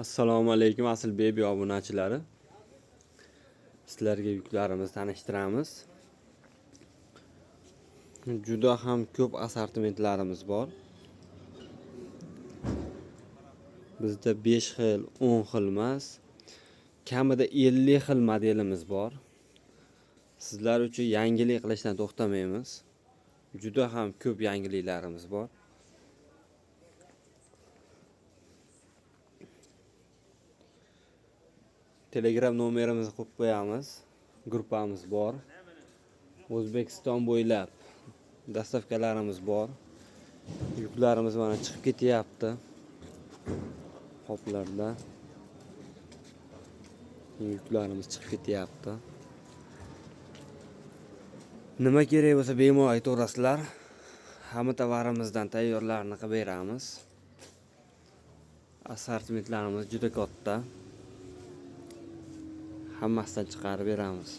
Assalomu alaykum Asl Baby obunachilari. Sizlarga yuklarimizni tanishtiramiz. Juda ham ko'p assortimentlarimiz bor. Bizda 5 xil, 10 xil emas, kamida 50 xil modelimiz bor. Sizlar uchun yangilik qilishdan to'xtamaymiz. Juda ham ko'p yangiliklarimiz bor. Telegram nomerimizni qo'yib qo'yamiz. Gruppamiz bor. O'zbekiston bo'ylab dastavkalarimiz bor. Yuklarimiz mana chiqib ketyapti. Qoplarda yuklarimiz chiqib ketyapti. Nima kerak bo'lsa bemalol aytaverasizlar. Hamma tovarimizdan tayyorlarni qilib beramiz. Assortimentlarimiz juda katta. Hammasidan chiqarib beramiz.